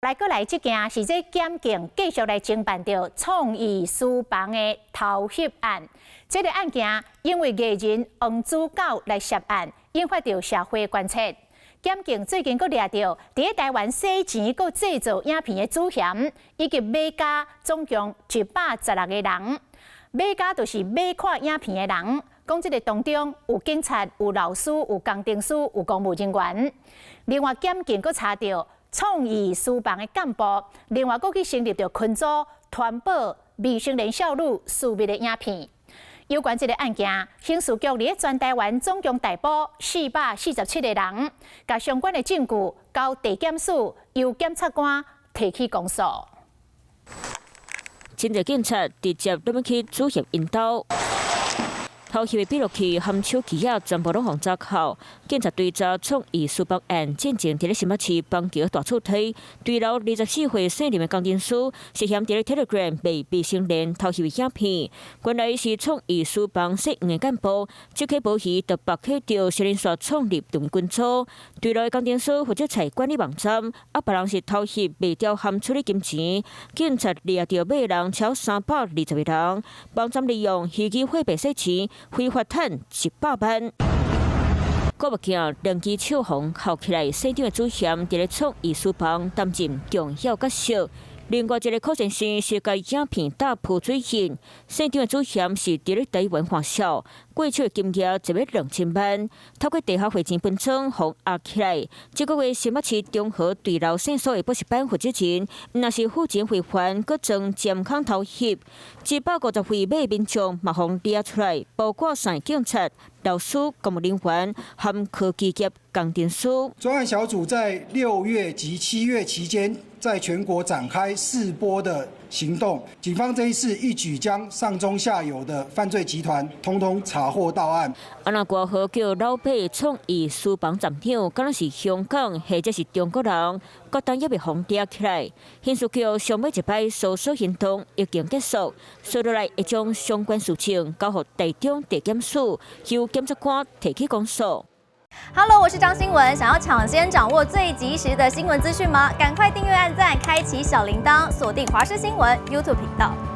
來閣來這件是這檢警繼續來偵辦著創意書房的偷翕案。這个案件因為藝人黃子佼來涉案，引發著社會關切。檢警最近閣掠著佇台灣洗錢閣製造影片的主嫌，以及買家，總共116個人。買家就是買看影片的人。講這个當中有警察、有老師、有工程師、有公務人員。另外，檢警閣查著創意書房的幹部，另外閣去成立著群組，傳播未成年少女私密的影片。有關這个案件，刑事局佇全台灣總共逮捕447個人，共相關的證據交地檢署，由檢察官提起公訴。真濟警察直接入去主嫌𪜶兜。偷翕的記錄器含手機仔全部攏予查扣。警察追查創意書房案，進前佇咧新北市邦橋大厝梯，墜樓24歲姓林的工程師，涉嫌佇咧 Telegram 賣未成年偷翕的影片。原來是創意書房姓黃的幹部，這起無疑就縛起著食人煞創立長群組。墜樓的工程師負責採管理網站，啊，別人是偷翕賣掉含處理金錢。警察掠著買人超320個人，網站利用虛擬貨幣洗錢，非法趁100萬。閣目鏡兩支手予銬起來，姓張的主嫌佇咧創意書房擔任重要角色。另外一个可能性是共影片打潑水印，姓張的主嫌是佇咧台灣華校，過手的金額一欲2000萬，透過地下匯錢分裝予壓起來。這个月新北市中和墜樓線索的補習班負責人，若是付錢匯還，閣裝監控偷翕，150位買民眾嘛予掠出來，包括三个警察、老師、公務人員含科技業工程師。專案小組在6月及7月期間，在全國展開四波的行動，警方這一次一舉將上中下游的犯罪集團通通查獲到案。啊，若外號叫老八創意書房站長，敢若是香港或者是中國人，閣當猶未予掠起來。刑事局上尾一擺搜索行動已經結束，隨落來會將相關事情交予台中地檢署，由檢察官提起公訴。 Hello，我是張新文。想要搶先掌握最及時的新聞資訊嗎？趕快訂閱、按讚、開啟小鈴鐺，鎖定華視新聞 YouTube 頻道。